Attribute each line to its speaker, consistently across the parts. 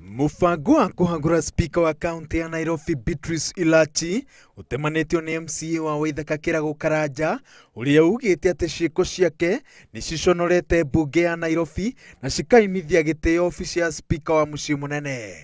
Speaker 1: Mũbango wa kũhagũra spika wa kaunti ya Nairobi Beatrice Elachi ũtemanĩtio nĩ MCA wa Waithaka Kĩragũ Karanja ũrĩa ugĩte atĩ ciĩko ciake nĩ ciconorete mbunge ya Nairobi na cikaimithia gĩtĩo obici ya spika wa mũciĩ mũnene.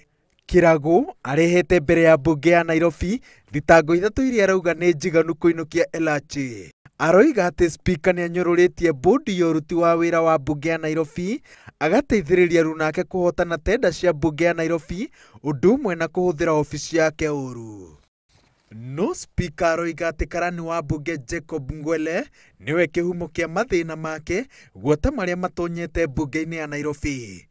Speaker 1: Kĩragũ arehete mbere ya mbunge ya Nairobi thitango ithatũ iria arauga nĩ njiganu kũinũkia Elachi. Aroiga atĩ spika nĩanyũrũrĩtie bodi ya ũruti wa wĩra wa mbunge ya Nairobi agateithĩrĩria Runake kũhotana tenda cia mbunge ya Nairobi ũndũ ũmwe na kũhũthĩra obici yake ũru. No spika aroiga atĩ karani wa mbunge Jacob Ngwele nĩwe kĩhumo kĩa mathĩna make gwata marĩa matonyete mbunge-inĩ ya Nairobi.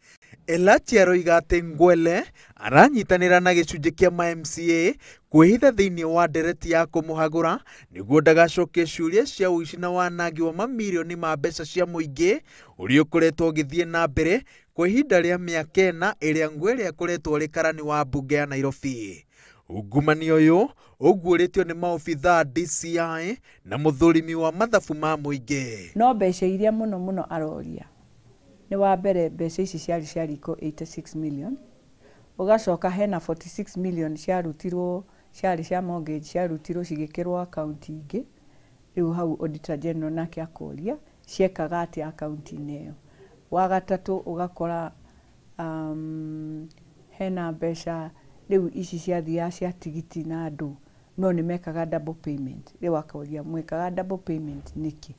Speaker 1: Elachi aroiga atĩ Ngwele aranyitanĩra na gĩcunjĩ kĩa ma MCA kwĩhitha thĩinĩ wa ndereti ya kũmũhagũra nĩguo ndagacokie ciũria cia ũici na wanangi wa mamirioni ma mbeca cia mũingĩ ũrĩa ũkoretwo ũgĩthiĩ na mbere kwa ihinda rĩa mĩaka ĩna ĩrĩa Ngwele akoretwo arĩ karani wa mbunge ya Nairobi. Ungumania ũyũ ũguũrĩtio nĩ maobithaa DCI na mũthũrimi wa mathabu ma mũingĩ.
Speaker 2: No mbeca iria mũno mũno aroria nĩ wa mbere mbeca ici ciarĩ cia riko 86 million, ũgacoka hena 46 million ciarutirwo ciarĩ cia mortgage ciarutirwo cigĩkĩrwo akaunti ingĩ. Rĩu hau Auditor General nake akoria ciekaga atĩa akaunti-inĩ ĩyo. Wa gatatũ ũgakora hena mbeca rĩu ici ciathiaga cia tigiti na andũ no nĩ mekaga double payment. Rĩu akoria mwĩkaga double payment nĩkĩ?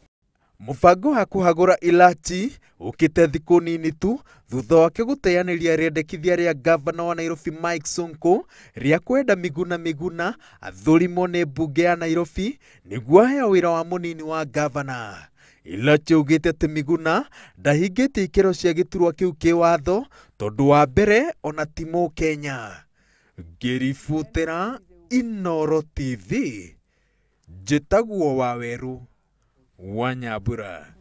Speaker 1: Mũbango wa kũhagũra Elachi ũkĩte thikũ nini tu thutha wake gũteanĩria rĩendekithia rĩa gavana wa Nairobi Mike Sonko rĩa kwenda Miguna Miguna athũrimwo nĩ mbunge ya Nairobi nĩguo aheo wĩra wa mũnini wa gavana. Elachi augĩte atĩ Miguna ndahingĩtie ikĩro cia gĩturwa kĩu kĩwatho tondũ wa mbere ona ti mũkenya. Ngĩributĩra Inooro TV, njĩtagwo Wawerũ wa Nyambura.